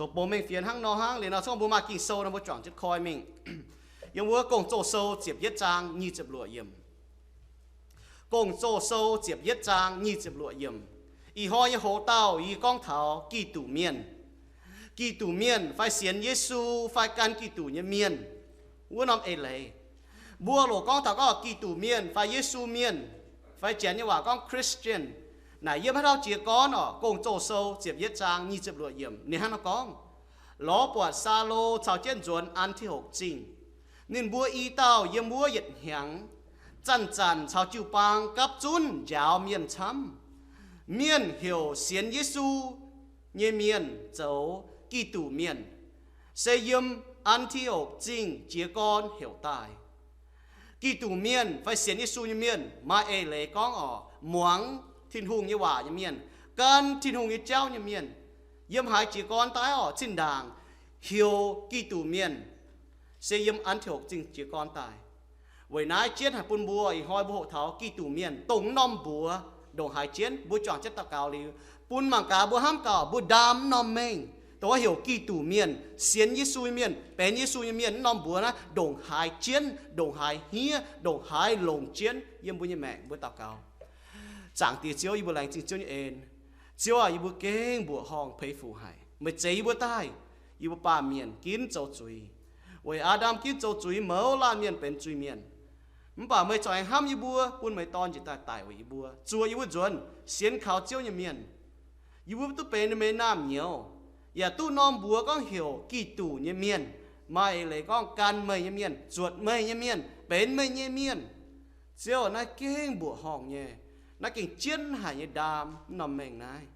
Zoux bou mengh fienx hnangv nor hnangv. Liuz nor se gorngv mbuo maaih Ging-Sou nor, mbuo juangc jienv koi mingh. Yiem wuov Gong-Zoh Sou ziepc yietv zaang nyic ziepc luoqc yiemc. Gong-Zoh Sou ziepc yietv zaang nyic ziepc luoqc yiemc. Ih hnoi nyei hoc-dauh yie gorngv taux Giduc Mienh. Giduc Mienh fai sienx Yesu fai gan Giduc nyei mienh, wuov norm eix leiz. Mbuo loc gorngv taux gorngv Giduc Mienh fai Yesu Mienh, fai Janx nyei waac gorngv Christian, naaic yiem haaix dauh jiez gorn orqc? Gong-Zoh Sou ziepc yietv zaang nyic ziepc luoqc yiemc ninh hnangv nor gorngv, Lorz buatc Saulo caux jienv nzuonx An^ti^okc Zingh. Ninh mbuo i dauh yiem wuov yietc hnyangx, zanc-zanc caux jiu-baang gapv zunv njaaux mienh camv. Mienh heuc sienx Yesu nyei mienh zoux Giduc Mienh, se yiem An^ti^okc Zingh jiez gorn heuc daaih. Giduc Mienh fai sienx Yesu nyei mienh maaih eix leiz gorngv orqc, muangx Tin-Hungh nyei waac nyei mienh, gan Tin-Hungh nyei jauv nyei mienh. Yiem haaix jiez gorn daaih orqc? Zinh ndaangc heuc Giduc Mienh se yiem An^ti^okc Zingh jiez gorn daaih. Weic naaiv jienv haic bun mbuo ih hnoi mbuo hoqc taux Giduc Mienh dongh norm mbuox ndongc haaix jienv. Mbuo juangc jienv daux gaux liuz, bun mangc gaax mbuo hnamv gaax mbuo ndaam norm mengh dongh heuc Giduc Mienh, sienx Yesu nyei mienh, benx Yesu nyei mienh, norm mbuox naaiv ndongc haaix jienv, ndongc haaix hniev, ndongc haaix longc jienv yiem mbuo nyei maengc. Mbuo daux gaux. Zaangc Diex Ziouv, yie mbuo laengz zingh Ziouv nyei en. Ziouv aah, yie mbuo gengh mbuoqc horngh peix fuc haic. Meih zeix yie mbuo daaih, yie mbuo baamh mienh ginv zoux zuiz. Weic Aa^ndam ginv zoux zuiz, mouz laanh mienh benx zuiz-mienh. Mv baac meih corc aengx hnamv yie mbuo, bun meih Dorn njiec daaih daic weic yie mbuo, zuoqc yie mbuo nzuonx sienx kaux Ziouv nyei mienh. Yie mbuo duqv benx ninh meih naamh nyouz, yaac duqv norm mbuox gorngv heuc Giduc nyei mienh. Maaih eix leiz gorngv gan meih nyei mienh, zuotc meih nyei mienh, benx meih nyei mienh. Ziouv, naaiv gengh mbuoqc horngh nyei. Naaiv gengh jienv haic nyei ndaam norm mengh naaiv.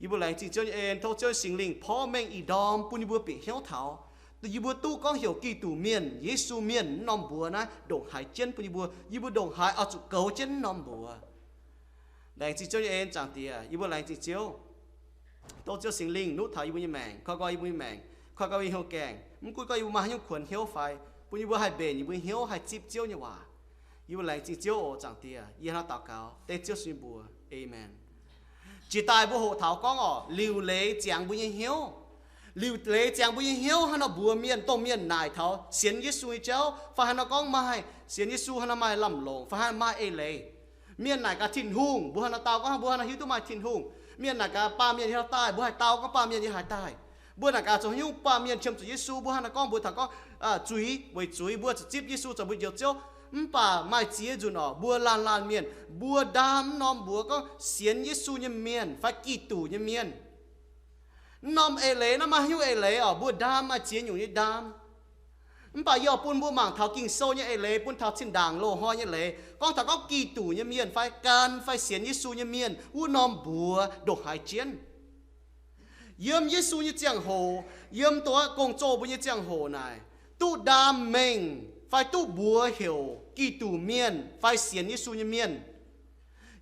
Yie mbuo laengz zingh Ziouv nyei en, tov Ziouv nyei Singx Lingh porv mengh ih ndorm bun yie mbuo bieqc hnyouv taux, yie mbuo duqv gorngv heuc Giduc Mienh, Yesu Mienh, norm mbuox naaiv ndongc haaix jienv bun yie mbuo, yie mbuo ndongc haaix oix zuqc goux jienv norm mbuox. Laengz zingh Ziouv nyei en, Zaangc Diex, yie mbuo laengz zingh Ziouv. Tov Ziouv Singx Lingh nuqv taux yie mbuo nyei maengc, koi gorx yie mbuo nyei maengc, koi gorx yie mbuo hnyouv gaengh. Mv gunv gorngv yie mbuo maaih haaix nyungc kuonx hnyouv fai bun yie mbuo haih mbenc yie mbuo hnyouv haih zipv Ziouv nyei waac. Yie mbuo laengz zingh Ziouv oc, Zaangc Diex. Yie hnangv naaiv daux gaux dengv Ziouv Yesu nyei mbuox. Aamen. Jiex daaih mbuo hoqc taux gorngv orqc, liuc leiz ziangx mbuo nyei hnyouv. Liuc leiz ziangx mbuo nyei hnyouv hnangv nor mbuox mienh, dongh mienh naaic taux sienx Yesu nyei jauv, fai hnangv nor gorngv maaih sienx Yesu hnangv nor maaih lamh longc, fai hnangv maaih eix leiz. Mienh naaic gaax Tin-Hungh, mbuo hnangv nor dau gorngv mbuo hnangv nor hiuv duqv maaih Tin-Hungh. Mienh naaic gaax baamh mienh yiem haaix daaih, mbuo haih dau gorngv baamh mienh yiem haaix daaih. Mbuo naaic gaax zoux haaix nyungc baamh mienh qiemx zuqc Yesu, mbuo hnangv nor gorngv mbuo taux gorngv zuiz, weic zuiz mbuo zuqc zipv Yesu zoux mbuo njoux Ziouv. Mv baac maaih ziex nzunc orqc, mbuo laanh laanh mienh mbuo ndaam mv norm mbuox gorngv sienx Yesu nyei mienh fai Giduc nyei mienh. Mv norm eix leiz naaiv maaih haaix nyungc eix leiz orqc, mbuo ndaam maaih ziex nyungc nyei ndaam. Mv baac yie oix bun mbuo mangc taux Ging-Sou nyei eix leiz, bun taux zinh ndaangc loz-hnoi nyei leiz, gorngv taux gorngv Giduc nyei mienh fai gan fai sienx Yesu nyei mienh wuov norm mbuox ndongc haaix jienv. Yiem Yesu nyei ziangh hoc, yiem dongh Gong-Zoh mbuo nyei ziangh hoc naaic, duqv ndaam mengh fai duqv mbuox heuc Giduc Mienh fai sienx Yesu nyei mienh.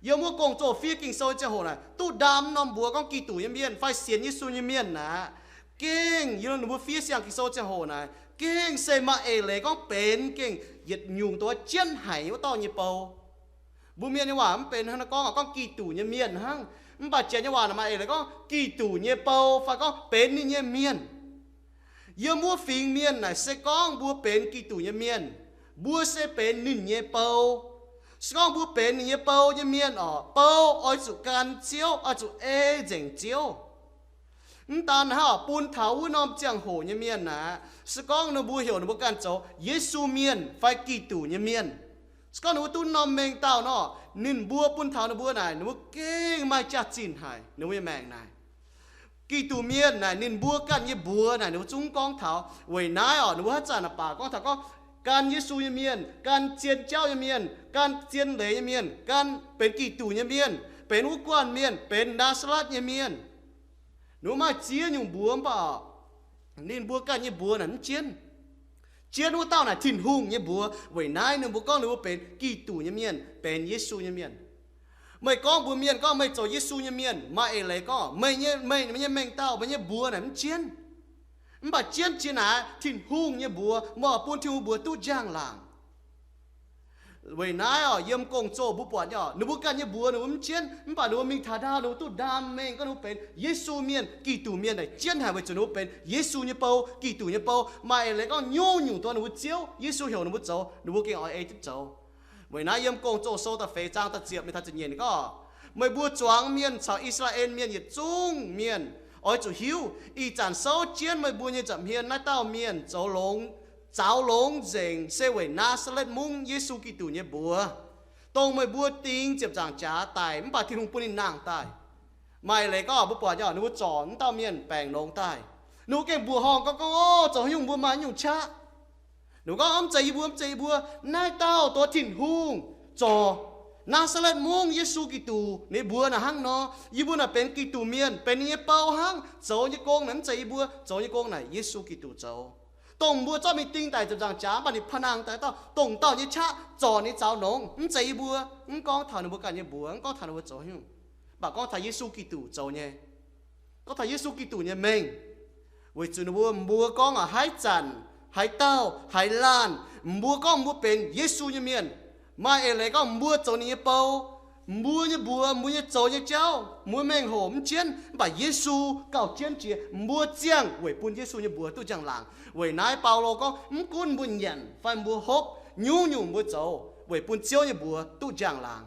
Yiem wuov Gong-Zoh fiev Ging-Sou nyei ziangh hoc naaic, duqv ndaam norm mbuox gorngv Giduc nyei mienh fai sienx Yesu nyei mienh aqv. Gengh yiem ninh mbuo fiev siang Ging-Sou ziangh hoc naaic, gengh se maaih eix leiz gorngv benx gengh yietc nyungc dongh jienv haic wuov dauh nyei bou. Mbuo mienh nyei waac mv benx hnangv naaiv gorngv, gorngv Giduc nyei mienh hnangv. Mv baac Janx nyei waac naaic maaih eix leiz gorngv Giduc nyei bou fai gorngv benx ninh nyei mienh. Yiem wuov fingx mienh naaic se gorngv mbuo benx Giduc nyei mienh, mbuo se benx ninh nyei bou. Se gorngv mbuo benx ninh nyei bou nyei mienh orqc, bou oix zuqc gan Ziouv, oix zuqc ei nzengc Ziouv. Mv daan hnangv orqc, bun taux wuov norm ziangh hoc nyei mienh aqv, se gorngv ninh mbuo heuc ninh mbuo ganh zoux Yesu mienh fai Giduc nyei mienh, se gorngv ninh mbuo duqv norm mengh dauh nor, ninh mbuo bun taux ninh mbuo naaic, ninh mbuo gengh maaih jaax-zinh haic ninh mbuo nyei maengc naaic. Giduc mienh naaic ninh mbuo ganh nyei mbuox naaic ninh mbuo zungv gorngv taux. Weic naaiv orqc, ninh mbuo haaix zanc naaic baac gorngv taux gorngv gan Yesu nyei mienh, gan zien jauv nyei mienh, gan zien leiz nyei mienh, gan benx Giduc nyei mienh, benx wuov guanh mienh, benx Naa^saa^letv nyei mienh. Ninh mbuo maaih ziex nyungc mbuox mv baac ninh mbuo ganh nyei mbuox naaic mv jienv. Jienv wuov dauh naaic Tin-Hungh nyei mbuox. Weic naaiv ninh mbuo gorngv ninh mbuo benx Giduc nyei mienh, benx Yesu nyei mienh. Meih gorngv mbuox mienh gorngv meih zoux Yesu nyei mienh, maaih eix leiz gorngv meih nyei, meih nyei mengh dauh, meih nyei mbuox naaic mv jienv. Mv baac jienv jiex naaic Tin-Hungh nyei mbuox, meih oix bun Tin-Hungh mbuox duqv njang-laangc. Weic naaiv oc, yiem gong-zoh mbuo buatc nyei oc, ninh mbuo ganh nyei mbuox ninh mbuo mv jienv, mv baac ninh mbuo mingh taux ndaauh ninh mbuo duqv ndaam mengh gorngv ninh mbuo benx Yesu mienh, Giduc mienh naaic jienv haic weic zuqc ninh mbuo benx Yesu nyei bou, Giduc nyei bou. Maaih eix leiz gorngv nyungc-nyungc dongh ninh mbuo Ziouv Yesu heuc ninh mbuo zoux, ninh mbuo gengh oix ei jienv zoux. Weic naaiv yiem Gong-Zoh sou da'feix zaang da'ziepc mingh taux ziepc nyeic ninh gorngv, meih mbuo zuangx mienh caux I^saa^laa^en Mienh yietc zungv mienh oix zuqc hiuv, ih zanc souv jienv meih mbuo nyei nza'hmien naaiv dauh mienh zoux longx, zaux longx nzengc se weic Naa^saa^letv Mungv Yesu Giduc nyei mbuox, dongh meih mbuo dingx ziepc nzaangc jaax daic mv baac Tin-Hungh bun ninh nangh daaih. Maaih leiz gorngv mbuo buatc nyei, ninh mbuo zorc wuov dauh mienh baengc longx daaih, ninh mbuo gengh mbuoqc horngh gorngv, gorngv, Ov, zoux haaix nyungc mbuo maaih nyungc qaqv? Ninh mbuo gorngv, Mv zeiz yie mbuo, mv zeiz yie mbuo. Naaiv dauh dongh Tin-Hungh zorc, Naa^saa^letv Mungv Yesu Giduc ninh mbuox naaic hnangv nor. Yie mbuo naaic benx Giduc Mienh, benx ninh nyei bou hnangv. Zoux nyei gong naaic mv zeiz yie mbuo, zoux nyei gong naaic Yesu Giduc zoux, dongh mbuo zorqv mingh ding daic ziepc nzaangc jaax mv baac ninh panh nangh daaih dauh, dongh dauh nyei qaqv zorc ninh zaux longx, mv zeiz yie mbuo. Mv gorngv taux ninh mbuo ganh nyei mbuox, mv gorngv taux ninh mbuo zoux haaix nyungc, mv baac gorngv taux Yesu Giduc zoux nyei, gorngv taux Yesu Giduc nyei mengh. Weic zuqc ninh mbuo, mbuo gorngv aac, haaix zanc, haaix dauh, haaix laanh mbuo gorngv mbuo benx Yesu nyei mienh, maaih eix leiz gorngv mbuo zoux ninh nyei bou, mbuo nyei mbuox, mbuo nyei zoux nyei jauv, mbuo mengh hoc mv jienv, mv baac Yesu gauh jienv jiex. Mbuo ziangh weic bun Yesu nyei mbuox duqv njang-laangc. Weic naaiv Baulo gorngv, mv gunv mbuo nyanc fai mbuo hopv, nyungc-nyungc mbuo zoux weic bun Ziouv nyei mbuox duqv njang-laangc.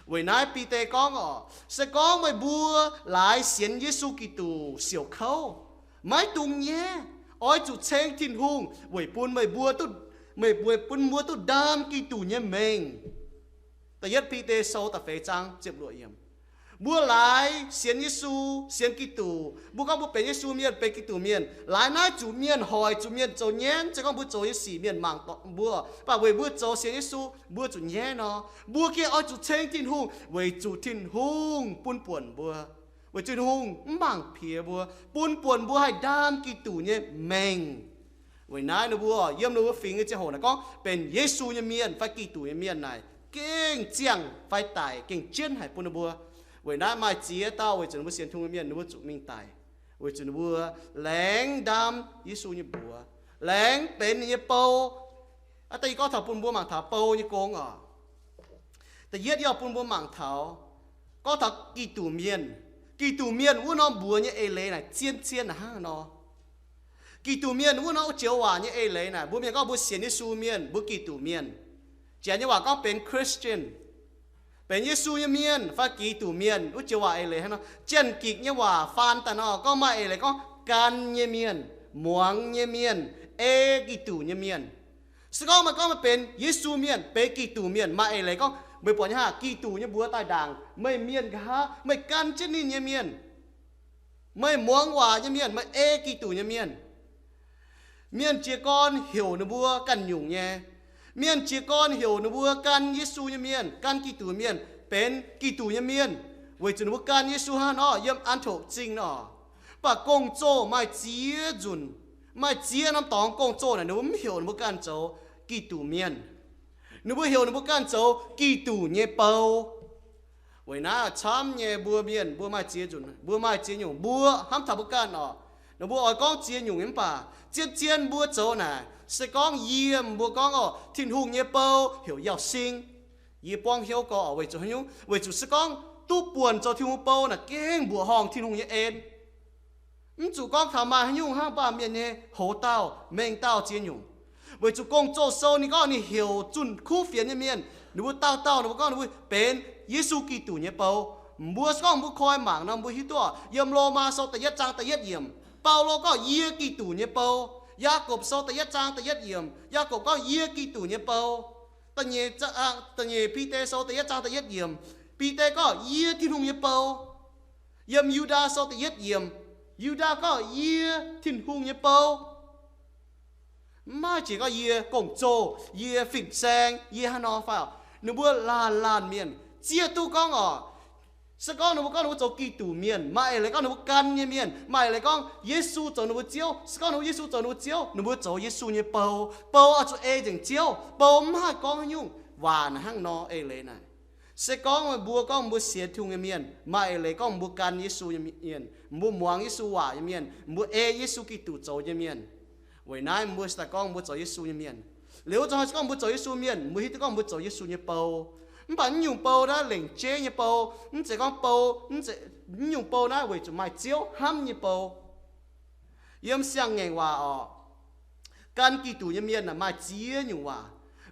Weic naaiv Bide gorngv oc, se gorngv meih mbuo laaix sienx Yesu Giduc siouc kouv, maiv dungx nyaiv, oix zuqc ceng Tin-Hungh weic bun meih mbuo duqv, meih, weic bun mbuo duqv ndaam Giduc nyei mengh. Da'yietv Bide sou da'feix zaang ziepc luoqc yiemc. Mbuo laaix sienx Yesu, sienx Giduc, mbuo gorngv mbuo benx Yesu mienh, benx Giduc mienh, laaix naaiv zuqc mienh hoic, zuqc mienh zoux nyaanh, se gorngv mbuo zoux nyei sic mienh mangc dorh mbuo, mv baac weic mbuo zoux sienx Yesu, mbuo zuqc nyaanh nor, mbuo gengh oix zuqc ceng Tin-Hungh weic zuqc Tin-Hungh bun buonc mbuo, weic zuqc Tin-Hungh mv mangc piex mbuo, bun buonc mbuo haih ndaam Giduc nyei mengh. Weic naaiv ninh mbuo yiem ninh mbuo fingx nyei ziangh hoc naaic gorngv benx Yesu nyei mienh fai Giduc nyei mienh naaic gengh ziangh fai daic gengh jienv haic bun ninh mbuo. Weic naaiv maaih ziex dauh weic zuqc ninh mbuo sienx Tin-Hungh nyei mienh ninh mbuo zuqc mingh daic, weic zuqc ninh mbuo laengz ndaam Yesu nyei mbuox, laengz benx ninh nyei bou. Aa, da'nyeic gorngv taux bun mbuo mangc taux bou nyei gong oc. Da'yietv yie bun mbuo mangc taux, gorngv taux Giduc Mienh. Giduc Mienh wuov norm mbuox nyei eix leiz naaic zien-zien hnangv nor. Giduc Mienh wuov norm wuov joux waac nyei eix leiz naaic, mbuo mienh gorngv mbuo sienx Yesu mienh, mbuo Giduc Mienh. Janx nyei waac gorngv benx Christian, benx Yesu nyei mienh fai Giduc Mienh, wuov joux waac eix leiz hnangv nor. Janx-Gikc nyei waac faan daaih nor gorngv maaih eix leiz gorngv gan nyei mienh, muangx nyei mienh, ei Giduc nyei mienh. Se gorngv meih gorngv meih benx Yesu mienh, benx Giduc mienh, maaih eix leiz gorngv meih buatc nyei haah, Giduc nyei mbuox daaih ndaangc, meih mienh nqa'haav, meih gan jienv ninh nyei mienh, meih muangx waac nyei mienh, meih ei Giduc nyei mienh. Mienh jiez gorn heuc ninh mbuo ganh nyungc nyei. Mienh jiez gorn heuc ninh mbuo gan Yesu nyei mienh, gan Giduc mienh, benx Giduc nyei mienh, weic zuqc ninh mbuo gan Yesu hnangv nor yiem An^tok Zingh nor. Mv baac gong-zoh maaih ziex nzunc, maaih ziex norm dorngx gong-zoh naaic ninh mbuo mv heuc ninh mbuo ganh zoux Giduc mienh. Ninh mbuo heuc ninh mbuo ganh zoux Giduc nyei bou. Weic naaiv camv nyei mbuo mienh mbuo maaih ziex nzunc, mbuo maaih ziex nyungc, mbuo hnamv taux mbuo ganh oc. Ninh mbuo oix gorngv ziex nyungc nyei mv baac zien-zien mbuo zoux naaic, se gorngv yie mbuo gorngv oc, Tin-Hungh nyei bou heuc Yauh Sing. Yie buangv hnyouv gorx oc, weic zuqc haaix nyungc? Weic zuqc se gorngv duqv buonc zoux Tin-Hungh bou naaic gengh mbuoqc horngh Tin-Hungh nyei en. Mv zuqc gorngv taux maaih haaix nyungc hnangv baamh mienh nyei hoz dauh, mengh dauh ziex nyungc. Weic zuqc Gong-Zoh sou ninh gorngv ninh heuc zunh kuv fienx nyei mienh, ninh mbuo dauh dauh ninh mbuo gorngv ninh mbuo benx Yesu Giduc nyei bou. Mbuo se gorngv mbuo koi mangc nor mbuo hiuv duqv yiem Lomaa sou da'yietv zaang da'yietv yiemc, Baulo gorngv, Yie Giduc nyei bou. Yaakopv sou da'yietv zaang da'yietv yiemc, Yaakopv gorngv, Yie Giduc nyei bou. Da'nyeic, da'nyeic Bide sou da'yietv zaang da'yietv yiemc, Bide gorngv, Yie Tin-Hungh nyei bou. Yiem Yu^ndaa sou da'yietv yiemc, Yu^ndaa gorngv, Yie Tin-Hungh nyei bou. Mv maaih jiex gorngv yie gong-zoh, yie fin-saeng, yie hnangv nor fai oc. Ninh mbuo laanh laanh mienh zieqv duqv gorngv oc, se gorngv ninh mbuo gorngv ninh mbuo zoux Giduc mienh, maaih eix leiz gorngv ninh mbuo gan nyei mienh, maaih eix leiz gorngv Yesu zoux ninh mbuo Ziouv. Se gorngv ninh mbuo Yesu zoux ninh mbuo Ziouv, ninh mbuo zoux Yesu nyei bou. Bou oix zuqc ei nzengc Ziouv. Bou mv haih gorngv haaix nyungc waac naaic hnangv nor eix leiz naaic. Se gorngv meih mbuo gorngv mbuo sienx Tin-Hungh nyei mienh, maaih eix leiz gorngv mbuo gan Yesu nyei mienh, mbuo muangx Yesu waac nyei mienh, mbuo ei Yesu Giduc zoux nyei mienh. Weic naaiv mbuo se daaih gorngv mbuo zoux Yesu nyei mienh. Liuz wuov zanc se gorngv mbuo zoux Yesu mienh, mbuo hiuv duqv gorngv mbuo zoux Yesu nyei bou. Mv baac mv nyungc bou naaiv lengc jeiv nyei bou, mv zeiz gorngv bou, mv zeiz, mv nyungc bou naaiv weic zuqc maaih Ziouv hnamv nyei bou. Yiem siang-ngaengc waac orqc, gan Giduc nyei mienh maaih ziex nyungc waac.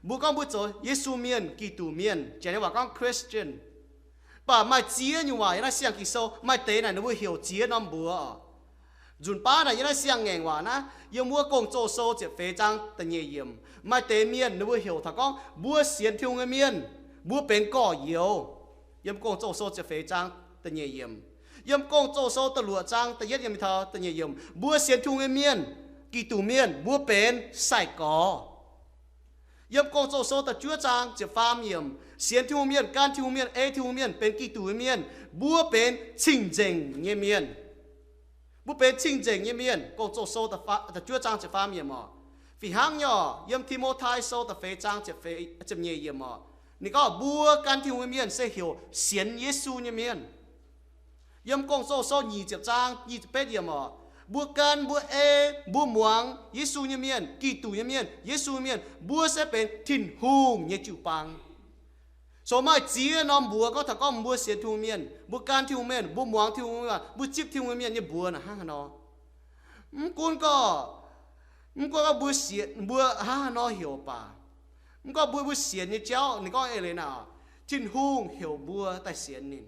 Mbuo gorngv mbuo zoux Yesu mienh, Giduc mienh, janx nyei waac gorngv Christian. Mv baac maaih ziex nyungc waac yiem naaiv siang Ging-Sou, maaih deix naaic ninh mbuo heuc ziex norm mbuox orqc. Nzunc baav naaic yiem naaiv siang-ngaengc waac naaiv, yiem wuov Gong-Zoh Sou ziepc feix zaang da'nyeic yiemc, maaih deix mienh ninh mbuo heuc taux gorngv mbuo sienx Tin-Hungh nyei mienh, mbuo benx gorx-youz. Yiem Gong-Zoh Sou ziepc feix zaang da'nyeic yiemc. Yiem Gong-Zoh Sou da'luoqc zaang da'yietv yiemc taux da'nyeic yiemc, mbuo sienx Tin-Hungh nyei mienh, Giduc mienh, mbuo benx sai-gorx. Yiem Gong-Zoh Sou da'juov zaang ziepc faam yiemc, sienx Tin-Hungh mienh, gan Tin-Hungh mienh, ei Tin-Hungh mienh, benx Giduc nyei mienh, mbuo benx cing-nzengc nyei mienh. Mbuo benx cing-nzengc nyei mienh. Gong-Zoh Sou da'juov zaang ziepc faam yiemc orqc. Fih hnangv nyei orqc, yiem Ti^mo^tai Sou da'feix zaang ziepc nyeic yiemc orqc, ninh gorngv mbuo gan Tin-Hungh nyei mienh se heuc sienx Yesu nyei mienh. Yiem Gong-Zoh Sou nyic ziepc zaang nyic ziepc betv yiemc orqc, mbuo gan, mbuo ei, mbuo muangx Yesu nyei mienh, Giduc nyei mienh, Yesu nyei mienh, mbuo se benx Tin-Hungh nyei jiu-baang. So maaih ziex norm mbuox gorngv taux gorngv mbuo sienx Tin-Hungh mienh, mbuo gan Tin-Hungh mienh, mbuo muangx Tin-Hungh, mbuo zipv Tin-Hungh mienh nyei mbuox naaic hnangv haaix nor. Mv gunv gorngv, mv gunv gorngv mbuo sienx, mbuo hnangv haaix nor heuc baac, mv gorngv mbuo, mbuo sienx nyei jauv, ninh gorngv eix leiz naaic, Tin-Hungh heuc mbuo daaih sienx ninh.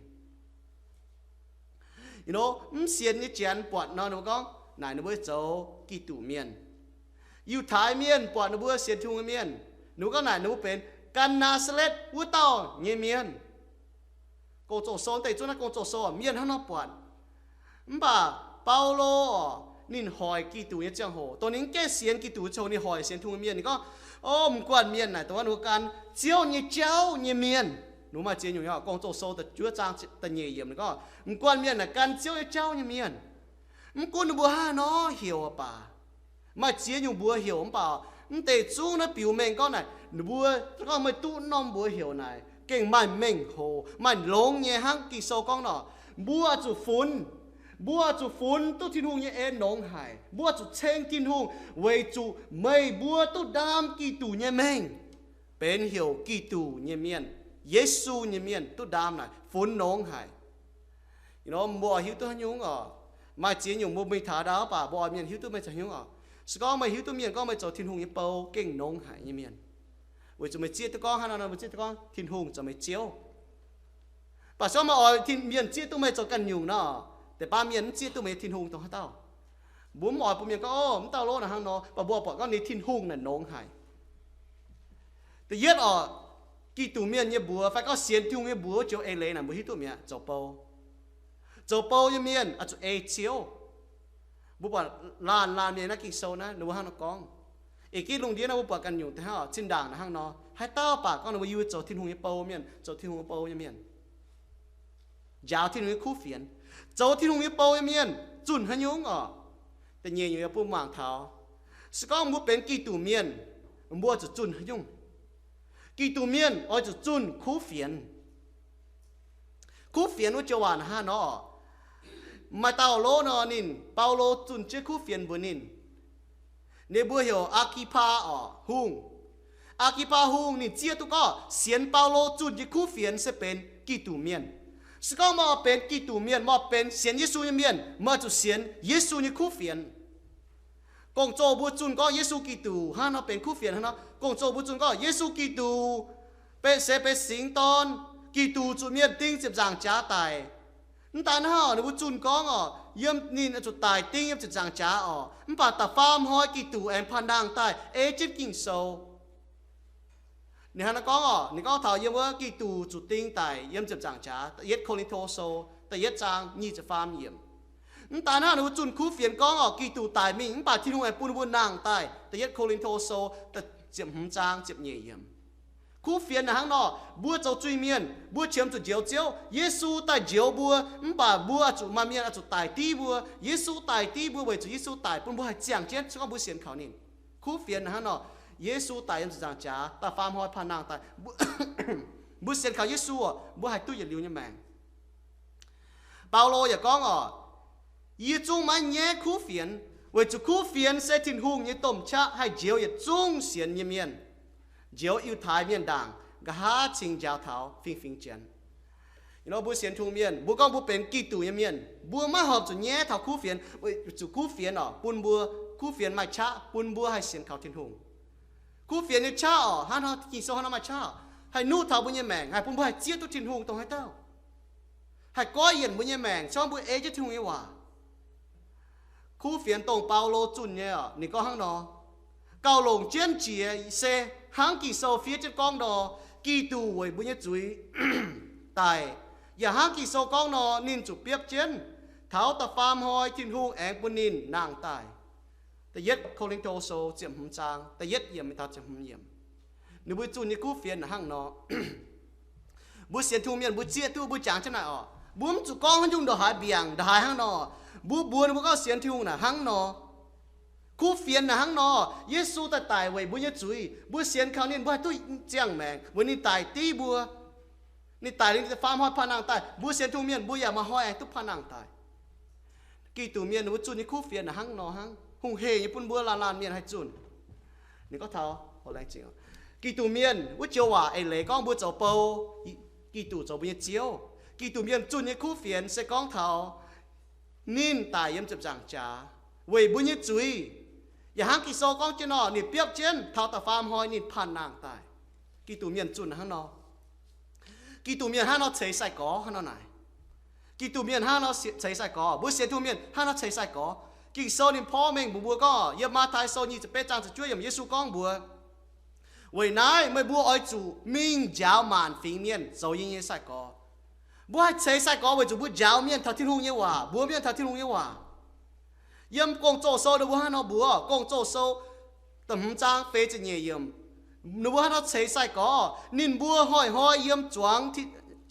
Mv sienx nyei janx buatc nor ninh mbuo gorngv naaic ninh mbuo zoux Giduc mienh. Yiutai mienh buatc ninh mbuo sienx Tin-Hungh nyei mienh, ninh mbuo gorngv naaic ninh mbuo benx gan Naa^saa^letv wuov dauh nyei mienh. Gong-Zoh Sou deix zunv naaiv Gong-Zoh Sou mienh hnangv nor buatc. Mv baac Baulo orqc, ninh hoic Giduc nyei ziangh hoc, dongh ninh mv gaengh sienx Giduc nyei ziangh hoc, ninh hoic sienx Tin-Hungh nyei mienh, ninh gorngv, o, m'guanh mienh naaic dongh wuov ninh mbuo gan Ziouv nyei jauv nyei mienh. Ninh maaih ziex nyungc nyei orqc. Gong-Zoh Sou da'juov zaang da'nyeic yiemc ninh gorngv m'guanh mienh naaic gan Ziouv nyei jauv nyei mienh. Mv gunv ninh mbuo hnangv haaix nor heuc baac, maaih ziex nyungc mbuox heuc mv baac, mv deix zungv naaiv biux mengh gorngv naaic, ninh mbuo gorngv meih duqv norm mbuox heuc naaic gengh maaih mengh hoc, maaih longx nyei hnangv Ging-Sou gorngv nor, mbuo zuqc funx, mbuo zuqc funx duqv Tin-Hungh nyei en nongx haic. Mbuo zuqc ceng Tin-Hungh weic zuqc meih mbuo duqv ndaam Giduc nyei mengh, benx heuc Giduc nyei mienh, Yesu nyei mienh duqv ndaam naaic funx nongx haic. Mbuo oix hiuv duqv haaix nyungc orqc? Maaih ziex nyungc mbuo mingh taux ndau baac mbuo oix mienh hiuv duqv meih zoux haaix nyungc orqc? Se gorngv meih hiuv duqv mienh gorngv meih zoux Tin-Hungh nyei bou gengh nongx haic nyei mienh, weic zuqc meih zieqv duqv gorngv hnangv nor, meih zieqv duqv gorngv Tin-Hungh zoux meih Ziouv. Baac se gorngv meih oix mienh zieqv duqv meih zoux ganh nyungc nor, deix baav mienh mv zieqv duqv meih nyei Tin-Hungh dongh haaix dauh. Mbuo mv oix bun mienh gorngv, o, mv dauh lov naaic hnangv nor, baac mbuo buatc gorngv ninh Tin-Hungh naaic nongx haic. Da'yietv orqc, Giduc mienh nyei mbuox fai gorngv sienx Tin-Hungh nyei mbuox wuov joux eix leiz naaic mbuo hiuv duqv mi'aqv, zoux bou. Zoux bou nyei mienh oix zuqc ei Ziouv. Mbuo buatc laanh laanh mienh naaiv Ging-Sou naaiv ninh mbuo hnangv nor gorngv. Ih gitv lungh ndiev naaiv mbuo buatc ganh nyungc deix hnangv orqc, zinh ndaangc naaic hnangv nor, haaix dauh baac gorngv ninh mbuo yie zoux Tin-Hungh nyei bou mienh, zoux Tin-Hungh nyei bou nyei mienh, njaaux Tin-Hungh nyei kuv fienx, zoux Tin-Hungh nyei bou nyei mienh zunh haaix nyungc orqc? Da'nyeic nyungc yaac bun mangc taux, se gorngv mbuo benx Giduc mienh, mbuo zuqc zunh haaix nyungc? Giduc mienh oix zuqc zunh kuv fienx. Kuv fienx wuov joux waac naaic hnangv nor orqc? Maaih dauh lov nor, ninh, Baulo zunh jienv kuv fienx mbuox ninh. Ninh mbuo heuc Aa^gi^paa orqc, hungh. Aa^gi^paa hungh ninh zieqv duqv gorngv sienx Baulo zunh nyei kuv fienx se benx Giduc mienh. Se gorngv meih oix benx Giduc mienh, meih oix benx sienx Yesu nyei mienh, meih zuqc sienx Yesu nyei kuv fienx. Gong-zoh mbuo zunh gorngv Yesu Giduc hnangv nor benx kuv fienx hnangv nor. Gong-zoh mbuo zunh gorngv Yesu Giduc benx, se benx Singx Dorn. Giduc zuqc mienh ding ziepc nzaangc jaax daic. Mv daaih hnangv orqc, ninh mbuo zunh gorngv orqc, yiem ninh zuqc daic ding yiem ziepc nzaangc jaax orqc, mv baac da'faam hnoi Giduc aengx panh nangh daaih ei jienv Ging-Sou. Ninh hnangv naaiv gorngv orqc, ninh gorngv taux yiem wuov Giduc zuqc ding daic yiem ziepc nzaangc jaax, Da'yietv Ko^lin^to Sou da'yietv zaang nyic ziepc faam yiemc. Mv daaih hnangv ninh mbuo zunh kuv fienx gorngv orqc, Giduc daic mingh mv baac Tin-Hungh aengx bun ninh mbuo nangh daaih, Da'yietv Ko^lin^to Sou ziepc hmz zaang ziepc nyeic yiemc. Kuv fienx naaic hnangv nor, mbuo zoux zuiz-mienh, mbuo qiemx zuqc njoux Ziouv, Yesu daaih njoux mbuo, mv baac mbuo oix zuqc, maaih mienh oix zuqc daic div mbuo. Yesu daic div mbuo weic zuqc Yesu daic bun mbuo haih ziangh jienv, se gorngv mbuo sienx kaux ninh. Kuv fienx naaic hnangv nor, Yesu daaih yiem ziepc nzaangc jaax, da'faam hnoi panh nangh daaih. Mbuo sienx kaux Yesu orqc, mbuo haih duqv yietc liuz nyei maengc. Baulo yaac gorngv orqc, yie zungv maiv nyaiv kuv fienx, Weic zuqc kuv fienx se Tin-Hungh nyei domh qaqv, haih njoux yietc zungv sienx nyei mienh, njoux Yiutai mienh ndaangc, nqa'haav cingx njaaux taux fingx-fingx Janx. Nor mbuo sienx Tin-Hungh mienh, mbuo gorngv mbuo benx Giduc nyei mienh, mbuo maiv horpc zuqc nyaiv taux kuv fienx. Weic zuqc kuv fienx orqc, bun mbuo, kuv fienx maaih qaqv bun mbuo haih sienx kaux Tin-Hungh. Kuv fienx nyei qaqv orqc, hnangv nor Ging-Sou hnangv nor maaih qaqv, haih nuqv taux mbuo nyei maengc, haih bun mbuo haih zieqv duqv Tin-Hungh dongh haaix dauh, haih goiv yienc mbuo nyei maengc, se gorngv mbuo ei jienv Tin-Hungh nyei waac. Kuv fienx dongh Baulo zunh nyei orqc, ninh gorngv hnangv nor, gauh longc jienv jiex se hnangv Ging-Sou fiev jienv gorngv nor, Giduc weic mbuo nyei zuiz daic, yaac hnangv Ging-Sou gorngv nor, ninh zuqc biopv jienv. Taux da'faam hnoi Tin-Hungh aengx bun ninh nangh daaih. Da'yietv Ko^lin^to Sou ziepc hmz zaang da'yietv yiemc taux ziepc hmz yiemc. Ninh mbuo zunh nyei kuv fienx naaic hnangv nor. Mbuo sienx Tin-Hungh mienh mbuo zieqv duqv mbuo jangx jienv naaic orqc, mbuo mv zuqc gorngv haaix nyungc ndongc haaix mbiaangc ndongc haaix hnangv nor. Mbuo mbuox ninh mbuo gorngv sienx Tin-Hungh naaic hnangv nor. Kuv fienx naaic hnangv nor. Yesu daaih daic weic mbuo nyei zuiz, mbuo sienx kaux ninh mbuo haih duqv ziangh maengc weic ninh daic div mbuo. Ninh daic liuz ninh da'faam hnoi panh nangh daaih, mbuo sienx Tin-Hungh mienh mbuo yaac maaih hnoi aengx duqv panh nangh daic. Giduc mienh ninh mbuo zunh nyei kuv fienx naaic hnangv nor hnangv, hungh hec nyei bun mbuo laanh laanh mienh haih zunh. Ninh gorngv taux, Giduc mienh wuov joux waac eix leiz gorngv mbuo zoux bou, Giduc zoux mbuo nyei Ziouv. Giduc mienh zunh nyei kuv fienx se gorngv taux ninh daic yiem ziepc nzaangc jaax weic mbuo nyei zuiz. Yaac hnangv Ging-Sou gorngv jienv nor, ninh biopv jienv taux da'faam hnoi ninh panh nangh daaih. Giduc mienh zunh hnangv nor. Giduc mienh hnangv nor ceix sai-gorx hnangv nor naaic. Giduc mienh hnangv nor ceix sai-gorx, mbuo sienx Tin-Hungh mienh hnangv nor ceix sai-gorx. Ging-Sou ninh porv mengh mbuox mbuo gorngv, yiem Matv^tai Sou nyic ziepc betv zaang ziepc juov yiemc, Yesu gorngv mbuox, weic naaiv meih mbuo oix zuqc mingh njaaux maanc fingx mienh zoux yie nyei sai-gorx. Mbuo haih ceix sai-gorx weic zuqc mbuo njaaux mienh taux Tin-Hungh nyei waac, mbuox mienh taux Tin-Hungh nyei waac. Yiem Gong-Zoh Sou ninh mbuo hnangv nor mbuox, Gong-Zoh Sou da'hmz zaang feix ziepc nyeic yiemc, ninh mbuo hnangv nor ceix sai-gorx. Ninh mbuo hnoi-hnoi yiem zuangx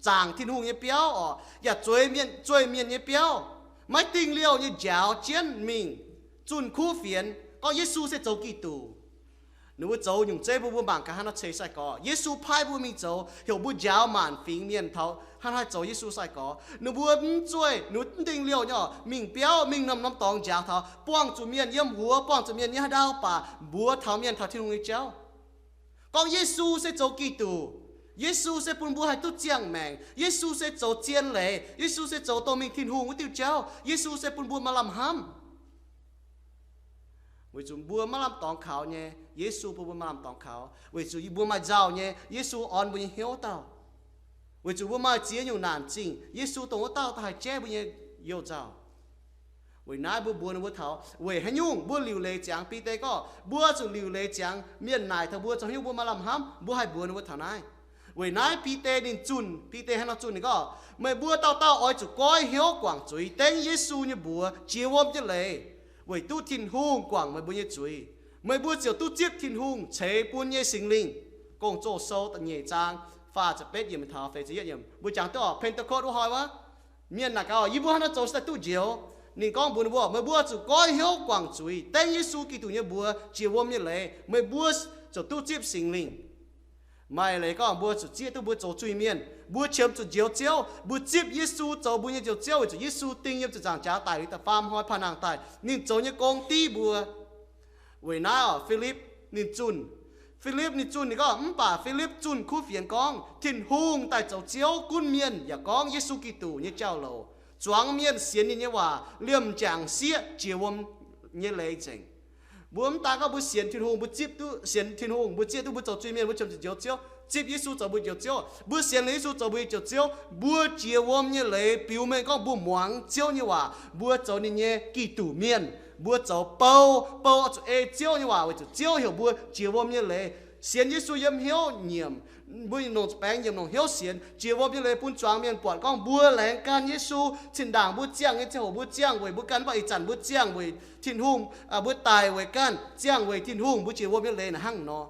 zaangc Tin-Hungh nyei biauv orqc, yaac zueiz mienh, zueiz mienh nyei biauv, maiv dingh liouh nyei njaaux jienv mingh zunh kuv fienx gorngv Yesu se zoux Giduc. Ninh mbuo zoux nyungc zeiv bun mbuo mangc gaax hnangv nor ceix sai-gorx. Yesu paaiv mbuo mingh zoux, heuc mbuo njaaux maanc fingx mienh taux hnangv nor haih zoux Yesu sai-gorx. Ninh mbuo mv zueih, ninh mbuo mv dingh liouh nyei orqc, mingh biauv, mingh norm-norm dorngx njaaux taux, buangh zuqc mienh yiem huox, buangh zuqc mienh nyei haaix ndau baac mbuox taux mienh taux Tin-Hungh nyei jauv, gorngv Yesu se zoux Giduc. Yesu se bun mbuo haih duqv ziangh maengc. Yesu se zoux zien leiz. Yesu se zoux dorh mingh Tin-Hungh wuov diuh jauv. Yesu se bun mbuo maaih lamh hnamv. Weic zuqc mbuo maiv lamh dorngx kaux nyei, Yesu bun mbuo maaih lamh dorngx kaux. Weic zuqc mbuo maaih nzauh nyei, Yesu orn mbuo nyei hnyouv dauh. Weic zuqc mbuo maaih ziex nyungc naanc zingh, Yesu dongh wuov dauh, dauh haih jaiv mbuo nyei you-nzauh. Weic naaiv mbuo mbuox ninh mbuo taux, weic haaix nyungc mbuo liuc leiz ziangx. Bide gorngv mbuo zuqc liuc leiz ziangx mienh naaic taux mbuo zoux haaix nyungc mbuo maaih lamh hnamv, mbuo haih mbuox ninh mbuo taux naaiv. Weic naaiv Bide ninh zunh, Bide hnangv nor zunh ninh gorngv, meih mbuo dauh dauh oix zuqc goiv hnyouv guangc zuiz, dengv Yesu nyei mbuox jiex wuom nyei leiz, weic duqv Tin-Hungh guangc meih mbuo nyei zuiz. Meih mbuo ziouc duqv zipv Tin-Hungh ceix bun nyei Singx Lingh. Gong-Zoh Sou da'nyeic zaang faah ziepc betv yiemc taux feix ziepc yietv yiemc, mbuo jangx duqv orqc, Pentecost wuov hnoi wuov, mienh naaic gaax, yie mbuo hnangv naaiv zoux se daaih duqv njoux. Ninh gorngv mbuox ninh mbuo, meih mbuo zuqc goiv hnyouv guangc zuiz, dengv Yesu Giduc nyei mbuox jiex wuom nyei leiz, meih mbuo ziouc duqv zipv Singx Lingh. Maaih leiz gorngv mbuo zuqc zieqv duqv mbuo zoux zuiz-mienh, mbuo qiemx zuqc njoux Ziouv, mbuo zipv Yesu zoux mbuo nyei Njoux Ziouv, weic zuqc Yesu ding yiem ziepc nzaangc jaax daic liuz da'faam hnoi panh nangh daaih, ninh zoux nyei gong div mbuo. Weic naaiv orqc, Filipv ninh zunh, Filipv ninh zunh ninh gorngv, mv baac Filipv zunh kuv fienx gorngv, Tin-Hungh daaih zoux Ziouv gunv mienh yaac gorngv Yesu Giduc nyei jauv-louc zuangx mienh sienx ninh nyei waac liemh jangc sieqv jiex wuom nyei leiz nzengc. Mbuo mv daan gorngv mbuo sienx Tin-Hungh, mbuo zipv duqv sienx Tin-Hungh, mbuo zieqv duqv mbuo zoux zuiz-mienh, mbuo qiemx zuqc njoux Ziouv, zipv Yesu zoux mbuo Njoux Ziouv, mbuo sienx liuz Yesu zoux mbuo nyei Njoux Ziouv, mbuo jiex wuom nyei leiz biux mengh gorngv mbuo muangx Ziouv nyei waac, mbuo zoux ninh nyei Giduc mienh, mbuo zoux bou. Bou oix zuqc ei Ziouv nyei waac weic zuqc Ziouv heuc mbuo jiex wuom nyei leiz. Sienx Yesu yiem hnyouv nyiemc, mbuo nongc baengx nyiemc nongc hnyouv sienx, jiex wuom nyei leiz bun zuangx mienh buatc gorngv mbuo laengz gan Yesu. Zinh ndaangc mbuo ziangh nyei ziangh hoc mbuo ziangh weic mbuo ganh mv baac ih zanc mbuo ziangh weic Tin-Hungh, mbuo daic weic ganh, ziangh weic Tin-Hungh, mbuo jiex wuom nyei leiz naaic hnangv nor.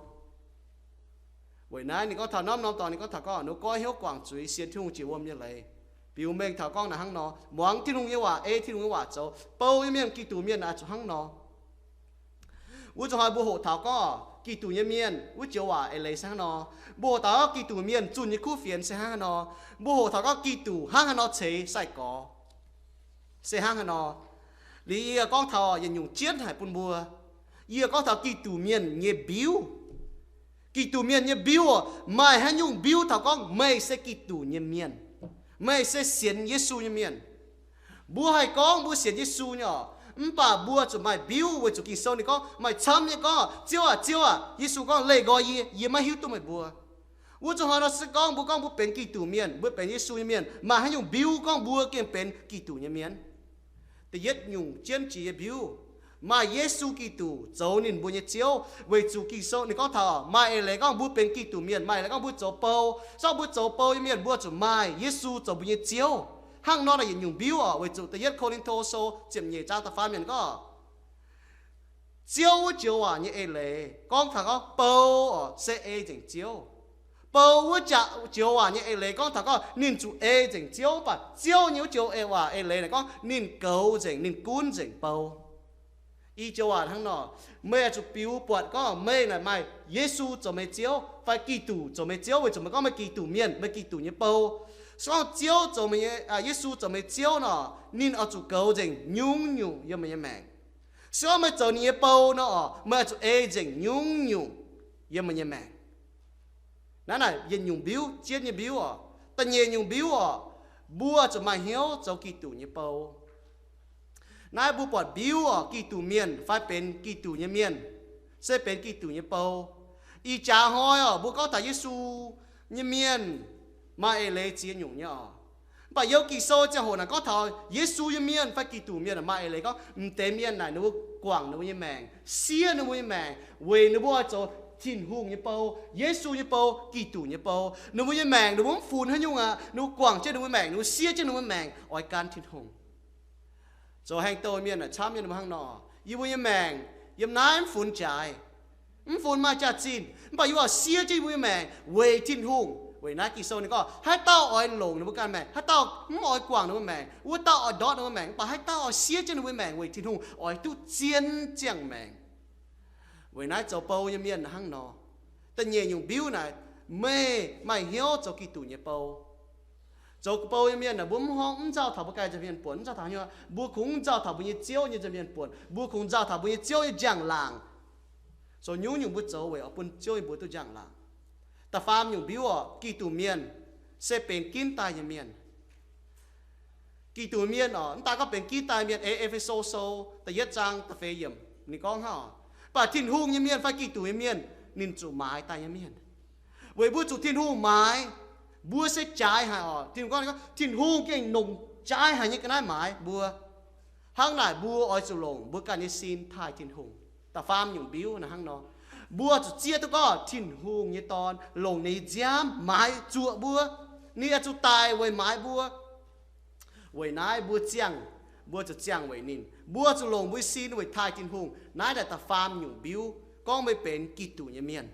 Weic naaiv ninh gorngv taux norm-norm dorngx, ninh gorngv taux gorngv ninh goiv hnyouv guangc zuiz, sienx Tin-Hungh jiex wuom nyei leiz, biux mengh taux gorngv naaic hnangv nor, muangx Tin-Hungh nyei waac, ei Tin-Hungh nyei waac zoux. Bou nyei mienh, Giduc mienh oix zuqc hnangv nor. Wuov zuqc hnoi mbuo hoqc taux gorngv Giduc nyei mienh wuov joux waac eix leiz se hnangv nor. Mbuo hoqc taux gorngv Giduc mienh zunh nyei kuv fienx se hnangv haaix nor. Mbuo hoqc taux gorngv Giduc hnangv haaix nor ceix sai-gorx se hnangv haaix nor. Liuz yie gorngv taux yietc nyungc jienv haic bun mbuo. Yie gorngv taux Giduc mienh nyei mbiuv. Giduc mienh nyei mbiuv oc, maaih haaix nyungc mbiuv taux gorngv meih se Giduc nyei mienh, meih se sienx Yesu nyei mienh? Mbuo haih gorngv mbuo sienx Yesu nyei oc, mv baac mbuo zuqc maaih mbiuv weic zuqc Ging-Sou ninh gorngv maaih camv nyei gorngv, Ziouv aac, Ziouv aac. Yesu gorngv, Leih nqoi yie, yie maiv hiuv duqv meih mbuo. Wuov zuqc hnoi nor se gorngv mbuo gorngv mbuo benx Giduc mienh, mbuo benx Yesu nyei mienh, maaih haaix nyungc mbiuv gorngv mbuo gengh benx Giduc nyei mienh? Da'yietv nyungc jienv jiex nyei mbiuv, maaih Yesu Giduc zoux ninh mbuo nyei Ziouv. Weic zuqc Ging-Sou ninh gorngv taux maaih eix leiz gorngv mbuo benx Giduc mienh, maaih eix leiz gorngv mbuo zoux bou. Sorng mbuo zoux bou nyei mienh mbuo zuqc maaih Yesu zoux mbuo nyei Ziouv. Hnangv nor naaic yietc nyungc mbiuv oc, weic zuqc da'yietv Ko^lin^to Sou ziepc nyeic zaang da'faam yiemc gorngv, Ziouv wuov joux waac nyei eix leiz gorngv taux gorngv bou oc se ei nzengc Ziouv. Bou wuov joux waac nyei eix leiz gorngv taux gorngv ninh zuqc ei nzengc Ziouv, mv baac Ziouv nyei wuov joux waac eix leiz naaic gorngv ninh goux nzengc, ninh gunv nzengc bou. I joux waac hnangv nor, meih oix zuqc biux buatc gorngv meih naaic maaih Yesu zoux meih Ziouv fai Giduc zoux meih Ziouv, weic zuqc meih gorngv meih Giduc mienh, meih Giduc nyei bou. Se gorngv Ziouv zoux meih, Yesu zoux meih Ziouv nor, ninh oix zuqc goux nzengc nyungc-nyungc yiem meih nyei maengc. Se gorngv meih zoux ninh nyei bou nor, meih oix zuqc ei nzengc nyungc-nyungc yiem meih nyei maengc. Naaiv naaic yietc nyungc mbiuv, jienv nyei mbiuv oc. Da'nyeic nyungc mbiuv oc, mbuo zuqc maaih hnyouv zoux Giduc nyei bou. Naaiv mbuo buatc mbiuv oc, Giduc mienh fai benx Giduc nyei mienh, se benx Giduc nyei bou. Ih jaax hnoi oc, mbuo gorngv taux Yesu nyei mienh maaih eix leiz ziex nyungc nyei oc. Mv baac yiem Ging-Sou ziangh hoc naaic gorngv taux Yesu nyei mienh fai Giduc mienh maaih eix leiz gorngv m'deix mienh naaic ninh mbuo guangc ninh mbuo nyei maengc, siev ninh mbuo nyei maengc weic ninh mbuo oix zoux Tin-Hungh nyei bou, Yesu nyei bou, Giduc nyei bou. Ninh mbuo nyei maengc ninh mbuo mv funx haaix nyungc aqv. Ninh mbuo guangc jienv ninh mbuo maengc, ninh mbuo siev jienv ninh mbuo maengc oix gan Tin-Hungh. Zoux haengh douh mienh naaic camv nyei ninh mbuo hnangv nor, yie mbuo nyei maengc yiem naaiv mv funx jaaix, mv funx maaih jaax-zinh, mv baac yie mbuo siev jienv yie mbuo nyei maengc weic Tin-Hungh. Weic naaiv Ging-Sou ninh gorngv haaix dauh oix longc ninh mbuo ganh maengc, haaix dauh mv oix guangc ninh mbuo maengc, wuov dauh oix ndortv ninh mbuo maengc, mv baac haaix dauh oix siev jienv ninh mbuo maengc weic Tin-Hungh oix duqv zien ziangh maengc. Weic naaiv zoux bou nyei mienh hnangv nor. Da'nyeic nyungc mbiuv naaic, meih maaih hnyouv zoux Giduc nyei bou. Zoux bou nyei mienh naaic, mbuo mv horngv mv nzauh taux mbuo ganh nza'hmien buonc, mv nzauh taux haaix nyungc, mbuo kungx nzauh taux mbuo nyei Ziouv nyei nza'hmien buonc, mbuo kungx nzauh taux mbuo nyei Ziouv nyei njang-laangc. Zoux nyungc-nyungc mbuo zoux weic oix bun Ziouv nyei mbuox duqv njang-laangc. Da'faam nyungc mbiuv oc, Giduc mienh se benx ginv daaih nyei mienh. Giduc mienh oc, mv daaih gorngv benx ginv daaih mienh, ei E^fe^so Sou da'yietv zaang da'feix yiemc ninh gorngv hnangv oc, mv baac Tin-Hungh nyei mienh fai Giduc nyei mienh ninh zuqc maaiz daaih nyei mienh. Weic mbuo zuqc Tin-Hungh maaiz, mbuo se jaaix haic oc. Tin-Hungh gorngv, Tin-Hungh gengh longc jaaix haic nyei ga'naaiv maaiz mbuo. Hnangv naaic mbuo oix zuqc longc mbuo ganh nyei sin taaih Tin-Hungh. Da'faam nyungc mbiuv naaiv hnangv nor, mbuo zuqc zieqv duqv gorngv Tin-Hungh nyei Dorn longc ninh nyei nziaamv maaiz zuoqc mbuo. Ninh oix zuqc daic weic maaiz mbuo. Weic naaiv mbuo ziangh, mbuo zuqc ziangh weic ninh. Mbuo zuqc longc mbuo sin weic taaih Tin-Hungh. Naaiv daaih da'faam nyungc mbiuv gorngv meih benx Giduc nyei mienh.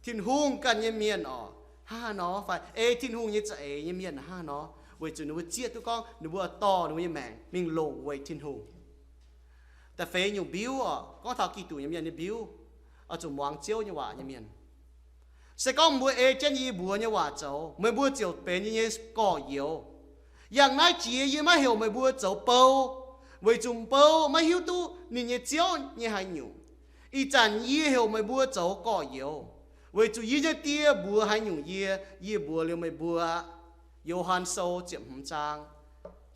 Tin-Hungh ganh nyei mienh oc, hnangv haaix nor fai ei Tin-Hungh nyei za'eix nyei mienh hnangv haaix nor, weic zuqc ninh mbuo zieqv duqv gorngv ninh mbuo dorh ninh mbuo nyei maengc mingh longc weic Tin-Hungh. Da'feix nyungc mbiuv oc, gorngv taux Giduc nyei mienh nyei mbiuv, oix zuqc muangx Ziouv nyei waac nyei mienh. Se gorngv mbuo ei jienv yie mbuox nyei waac zoux, meih mbuo ziouc benx yie nyei gorx-youz. Yangh naaiv jiex yie maiv heuc meih mbuo zoux bou, weic zuqc bou maiv hiuv duqv ninh nyei ziouv nyei haaix nyungc. Ih zanc yie heuc meih mbuo zoux gorx-youz, weic zuqc yie nyei Die mbuox haaix nyungc yie, yie mbuox liuz meih mbuo aqv. Yo^han Sou ziepc hmz zaang,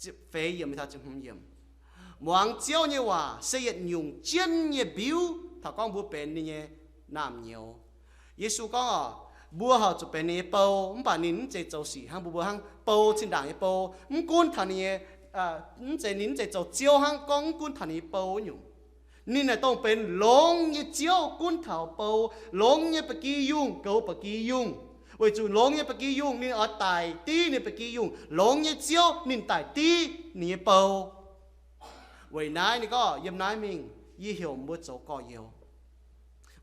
ziepc feix yiemc taux ziepc hmz yiemc. Muangx Ziouv nyei waac se yietc nyungc jienv nyei mbiuv taux gorngv mbuo benx ninh nyei naamh nyouz. Yesu gorngv oc, mbuo horpc zuqc benx ninh nyei bou, mv baac ninh mv zeiz zoux sic hnangv mbuo mbuo hnangv bou, zinh ndaangc nyei bou, mv gunv taux ninh nyei, mv zeiz, ninh mv zeiz zoux ziouv hnangv gorngv mv gunv taux ninh nyei bou nyungc. Ninh naaic dongh benx longx nyei Ziouv gunv taux bou, longx nyei ba'gi yungh goux ba'gi yungh. Weic zuqc longx nyei ba'gi yungh ninh oix daic div ninh ba'gi yungh. Longx nyei Ziouv ninh daic div ninh nyei bou. Weic naaiv ninh gorngv, yiem naaiv mingh yie heuc mbuo zoux gorx-youz,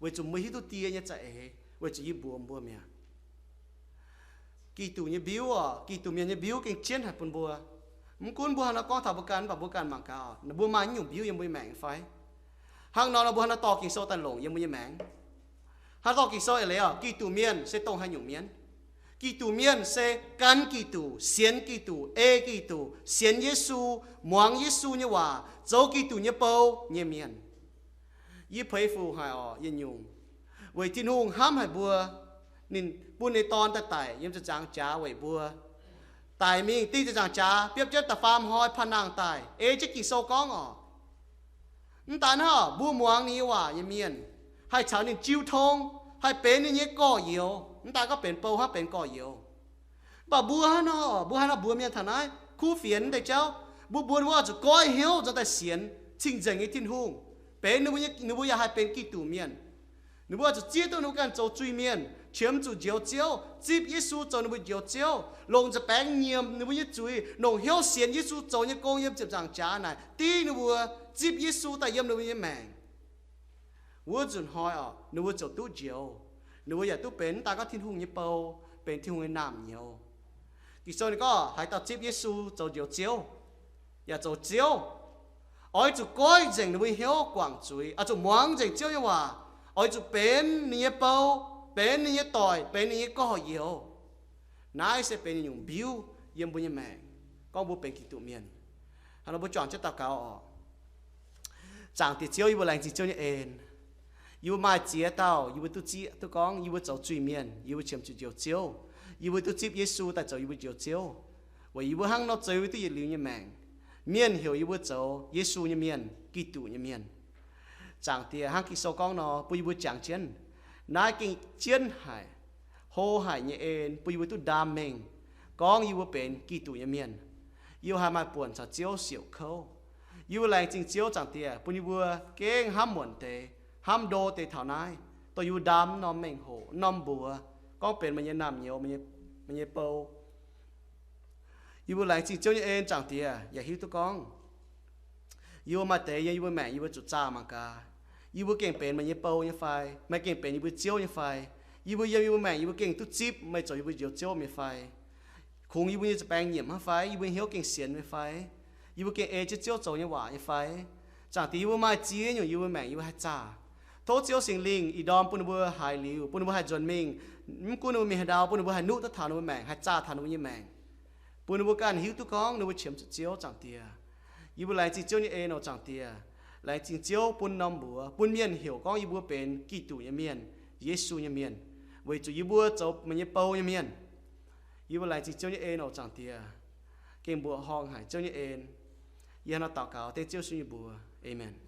weic zuqc mbuo hiuv duqv Die nyei za'eix, weic zuqc yie mbuox mbuo mi'aqv. Giduc nyei mbiuv oc, Giduc mienh nyei mbiuv gengh jienv haic bun mbuo. Mv gunv mbuo hnangv nor gorngv taux mbuo ganh, mv baac mbuo ganh mangc gaax, mbuo maaih nyungc mbiuv yiem mbuo nyei maengc fai? Hnangv nor nor mbuo hnangv nor dorh Ging-Sou daaih longc yiem mbuo nyei maengc. Hnangv dorh Ging-Sou eix leiz oc, Giduc mienh se dongh haaix nyungc mienh? Giduc mienh se gan Giduc, sienx Giduc, ei Giduc, sienx Yesu, muangx Yesu nyei waac, zoux Giduc nyei bou nyei mienh. Yie puix fuc haic orqc, yietc nyungc weic Tin-Hungh hnamv haic mbuo, ninh bun ninh nyei Dorn daaih daic yiem ziepc nzaangc jaax weic mbuo. Daic mingh ding ziepc nzaangc jaax, biopv jienv da'faam hnoi paan nangh daaih, ei jienv Ging-Sou gorngv orqc. Mv daaih naaiv, mbuo muangx ninh nyei waac nyei mienh haih caux ninh jiu tong, haih benx ninh nyei gorx-youz. Mv daaih gorngv benx bou hnangv, benx gorx-youz. Mv baac mbuo hnangv nor, mbuo hnangv nor, mbuo mienh taux naaiv kuv fienx deix jauv, mbuo mbuo mbuo oix zuqc goiv hnyouv nzuonx daaih sienx cing-nzengc nyei Tin-Hungh, benx ninh mbuo nyei, ninh mbuo yaac haih benx Giduc mienh. Ninh mbuo oix zuqc zieqv duqv ninh mbuo ganh zoux zuiz-mienh, qiemx zuqc Njoux Ziouv, zipv Yesu zoux ninh mbuo Njoux Ziouv, longc nza'baengx nyiemc ninh mbuo nyei zuiz, longc hnyouv sienx Yesu zoux nyei gong yiem ziepc nzaangc jaax naaic dingv ninh mbuo, zipv Yesu daaih yiem ninh mbuo nyei maengc. Wuov nzunc hnoi orqc, ninh mbuo ziouc duqv njoux. Ninh mbuo yaac duqv benx mv daaih gorngv Tin-Hungh nyei bou, benx Tin-Hungh nyei naamh nyouz. Ging-Sou ninh gorngv haaix dauh zipv Yesu zoux Njoux Ziouv, yaac zoux Ziouv, oix zuqc goiv nzengc ninh mbuo nyei hnyouv guangc zuiz, oix zuqc muangx nzengc Ziouv nyei waac, oix zuqc benx ninh nyei bou, benx ninh nyei doic, benx ninh nyei gorx-youz. Naaiv se benx nyungc mbiuv yiem mbuo nyei maengc, gorngv mbuo benx Giduc mienh. Hnangv nor mbuo juangc jienv daux gaux orqc. Zaangc Diex Ziouv, yie mbuo laengz zingh Ziouv nyei en. Yie mbuo maaih ziex dauh yie mbuo duqv zieqv duqv gorngv yie mbuo zoux zuiz-mienh, yie mbuo qiemx zuqc Njoux Ziouv. Yie mbuo duqv zipv Yesu daaih zoux yie mbuo Njoux Ziouv, weic yie mbuo hnangv nor zoux yie mbuo duqv yietc liuz nyei maengc. Mienh heuc yie mbuo zoux Yesu nyei mienh, Giduc nyei mienh. Zaangc Diex, hnangv Ging-Sou gorngv nor, bun yie mbuo jangx jienv naaiv gengh jienv haic, hlo haic nyei en bun yie mbuo duqv ndaam mengh gorngv yie mbuo benx Giduc nyei mienh. Yie mbuo haih maaih buonc caux Ziouv siouc kouv. Yie mbuo laengz zingh Ziouv, Zaangc Diex, bun yie mbuo gengh hnamv muonc deix, hnamv ndo deix taux naaiv, dongh yie mbuo ndaam norm mengh hoc, norm mbuox, gorngv benx meih nyei naamh nyouz, meih nyei bou. Yie mbuo laengz zingh Ziouv nyei en, Zaangc Diex, yaac hiuv duqv gorngv yie mbuo maaih deix yiem yie mbuo maengc yie mbuo zuqc zaah mangc gaax, yie mbuo gengh benx meih nyei bou nyei fai? Meih gengh benx yie mbuo Ziouv nyei fai? Yie mbuo yiem yie mbuo maengc yie mbuo gengh duqv zipv meih zoux yie mbuo Njoux Ziouv nyei fai? Kungx yie mbuo nyei nza'baengx nyiemc hnangv fai? Yie mbuo hnyouv gengh sienx meih fai? Yie mbuo gengh ei jienv Ziouv zoux nyei waac nyei fai? Zaangc Diex, yie mbuo maaih ziex nyungc yie mbuo maengc yie mbuo haih zaah. Tov Ziouv Singx Lingh ih ndorm bun ninh mbuo haiz liuz, bun ninh mbuo haih nzuonx mingh, mv gunv ninh mbuo mingh haaix ndau, bun ninh mbuo haih nuqv duqv taux ninh mbuo maengc, haih zaah taux ninh mbuo nyei maengc, bun ninh mbuo ganh hiuv duqv gorngv ninh mbuo qiemx zuqc Ziouv, Zaangc Diex. Yie mbuo laengz zingh Ziouv nyei en oc, Zaangc Diex. Laengz zingh Ziouv bun norm mbuox, bun mienh heuc gorngv yie mbuo benx Giduc nyei mienh, Yesu nyei mienh, weic zuqc yie mbuo zoux meih nyei bou nyei mienh. Yie mbuo laengz zingh Ziouv nyei en oc, Zaangc Diex. Gengh mbuoqc horngh haic Ziouv nyei en. Yie hnangv nor daux gaux dengv Ziouv Yesu nyei mbuox. Aamen.